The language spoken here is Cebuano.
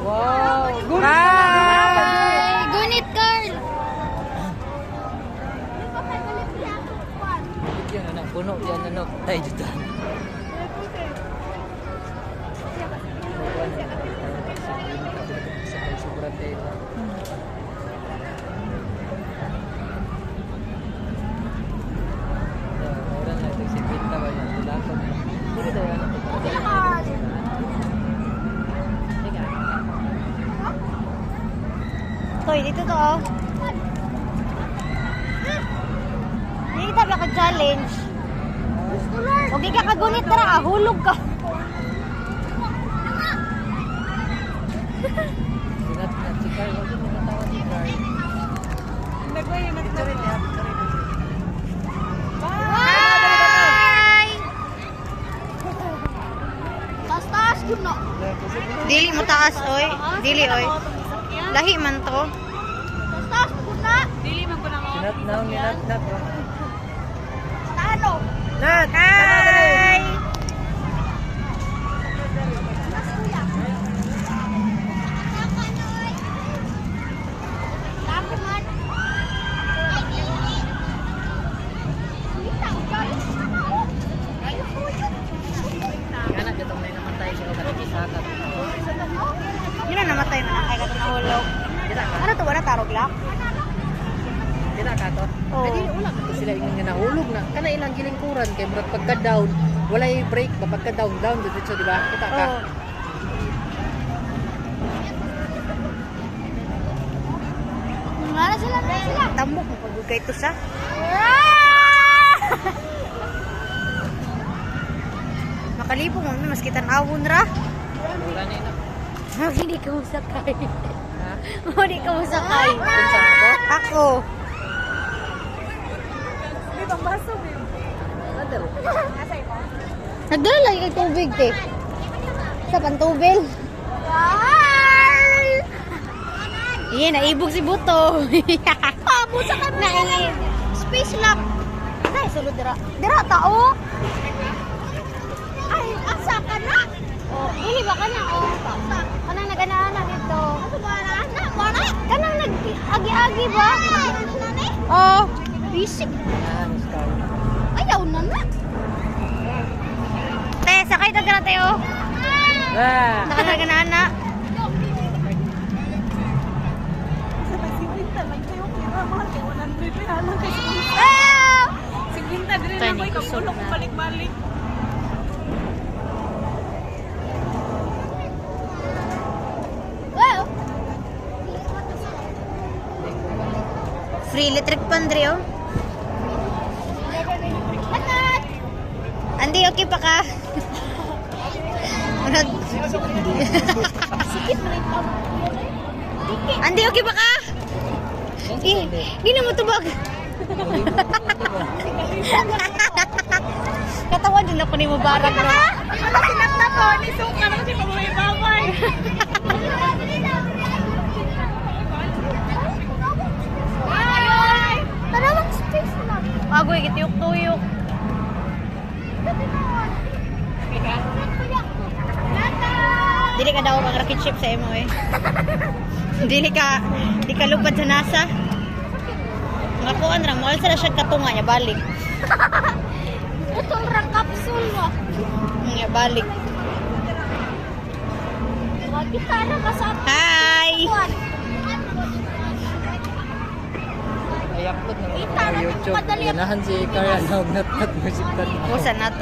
Wow! Bye! Gunit, Carl! Yan anak, puno yan ano. Ay, dito. Sobrang tayo. Meron na ito, si Pinta ba yan? Tulakot. Hindi daw ano. Toy, dito to oh. Hindi kita ka challenge. Huwag ka kagunit tara, ah, hulog ka. Sinat na si Carl. Huwag mo natawa si Carl. Picture niya, picture niya. Bye! Taas-taas yun na. Dili mo taas, oy. Dili, oy. Lahi man to. Taas-taas ko na. Sinat na, ninat na. Tano. Nat! Hi! Taas kuya. Tako man. Anak, itong may namatay siya kapag isakat. Yun na namatay man ang kay katong nahulog. Kita ka? Ano to, wala tarog lang? Kita ka to? Oo. Ay, di, wala ka to sila ingon nga nahulog na. Kana ilang gilingkuran kay murag pagka down, wala yung break ba pagka down down dito, di ba? Kita ka. Oo. Wala sila, wala sila. Tambok mo pagod kay to sa. Makalipong mo, mas kita awon ra. Wala na ina. Hindi ka masakay. Ha? Hindi ka masakay. Kinsa ako? Ako. Ano? Nagdala lagi kay tubig, te. Sa pantubil. Carl! Iyan, naibog si Buto. Pabusa ka na. Space lang. Ay, sulod dira. Dira, tao. Ay, asa ka na? Oh, dili ba ka na? Oh. Kanang naganaan dito. Asa ba na? Na, wala. Kanang nag-agi-agi ba? Ano na ni? Oh. Bisig. Ah, mas Carl. Ayaw na na. Te, sakay ta dira, te, oh. Ah! Saka naganaan na. Tani kusog na. Balik-balik. Well, Free electric pan diri, oh. Matat! Andi, okay pa ka? Murag- Sikit mo yung tawag. Andi, okay pa ka? Eh, di na mo tubag. Katawan din ako ni Mubarak. No? Ano sinat na to? Ni suka na kasi pababay-babay. Ay! Tanawang space lang. Agoy, gitiyok-tuyok. Dili ka daw ang rocket ship sa imo eh. Dili ka di ka lupad sa NASA. Nga kuan ra mo alsa na siya katunga niya balik. Putol ra capsule mo. Niya balik. Kita ra ka sa Hi. kuwan. Ay, upload na Kita lang na YouTube. kadali. Ganahan si Carl, ano, nat-nat, music Usa na to.